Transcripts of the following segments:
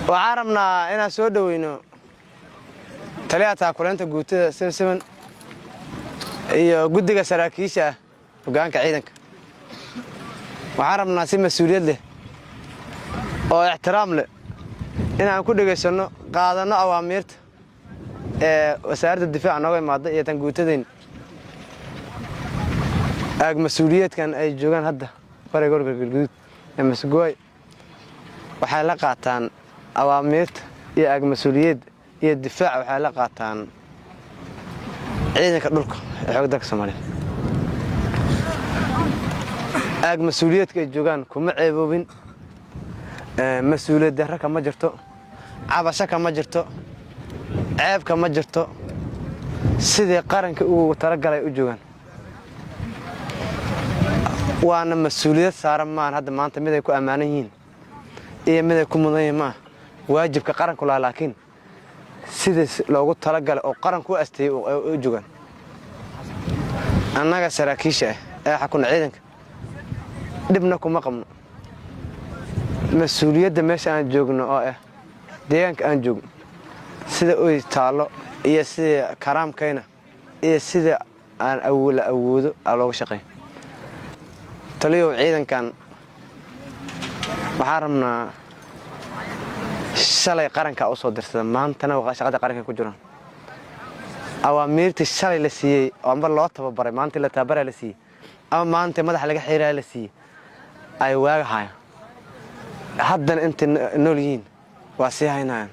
Waxaan rabnaa inaan soo dhoweyno taliyaha taakuleynta guutada 7-7 iyo guddiga saraakiisha ah, hoggaanka ciidanka. Waxaan rabnaa si mas-uuliyad leh oo ixtiraam leh inaan ku dhegaysanno, qaadanno awaamiirta ee Wasaaradda Difaaca nooga imaada iyo tan guutadayna. Aag mas-uuliyeedkan ay joogaan hadda bariga gobolka Galguduud ee Masguwaay, waxay la qaataan awaamiirta iyo aag mas-uuliyadda iyo difaaca. Waxay la qaataan ciidanka dhulka ee xoogga dalka Soomaaliyeed. Aag mas-uuliyeedka ay joogaan kuma ceeboobin, mas-uuliyad darro kama jirto, cabasho kama jirto, ceeb kama jirto. Sidii qaranka ugu talagalay u joogaan, waana mas-uuliyad saaran. Maan hadda maanta mid ay ku ammaanan yihiin iyo mid ay ku mudan yihiin maaha, waajibka qaranku laha, laakiin sidii loogu talagalay oo qaranku u asteeyey u joogaan. Annaga saraakiisha ah ee xakuna ciidanka dhibna kuma qabno. Mas-uuliyadda meesha aan joogno oo ah deegaanka aan joogno, sida oy taallo iyo sida karaamkayna iyo sida aan la awoodo aa looga shaqeyn. Taliyow, ciidankan waxaan rabnaa shalay qarankaa u soo dirsada, maantana shaqada qaranka ku jiraan. Awaamiirtii shalay la siiyey oo amba loo tababaray, maantii la tababaraa la siiyey ama maanta madaxa laga xiraa la siiyey, ay waaga haayaan. Haddana intay nool yihiin waa sii haynayaan.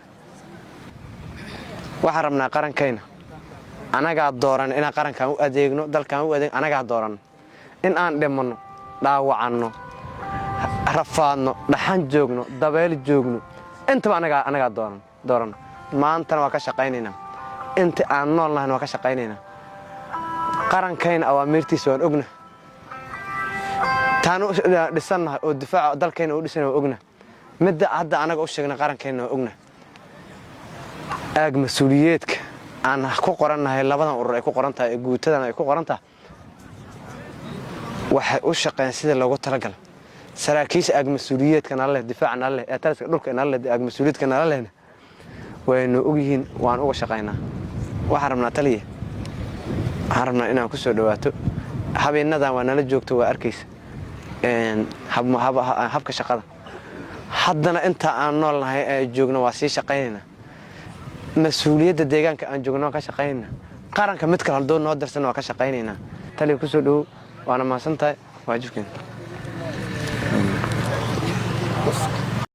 Waxaan rabnaa qarankayna anagaa dooran inaan qarankan u adeegno, dalkan u adeegno. Anagaa dooran in aan dhimanno, dhaawacanno, rafaadno, dhaxan joogno, dabeyl joogno, intaba anagaa dooran. Maantana waa ka shaqaynaynaa, inta aan nool nahayna waa ka shaqaynaynaa. Qarankayna awaamiirtiisa waan ogna, taan u dhisannahay oo difaaca dalkayna u dhisan waa ogna, midda hadda anaga u sheegna qarankayna waa ogna. Aag mas-uuliyeedka aan ku qorannahay, labadan urur ay ku qoran tahay ee guutadan ay ku qoran tahay, waxay u shaqeeyaan sida loogu talagalay. Saraakiisha aag mas-uuliyeedka nala leh, difaaca nala leh, ee taliska dhulka nala leh, aag mas-uuliyeedka nala lehna waynu ogyihiin, waan uga shaqaynaa. Waxaan rabnaa, taliya, waxaan rabnaa inaan ku soo dhawaato. Habeenadan waa nala joogto, waa arkaysa habka shaqada. Haddana inta aan nool nahay ee joogno waa sii shaqaynaynaa. Mas-uuliyadda deegaanka aan joogno waan ka shaqaynaynaa. Qaranka mid kale haddoo noo dirsan waa ka shaqaynaynaa. Taliya, kusoo dhowow, waana mahadsan tahay waajibkeena.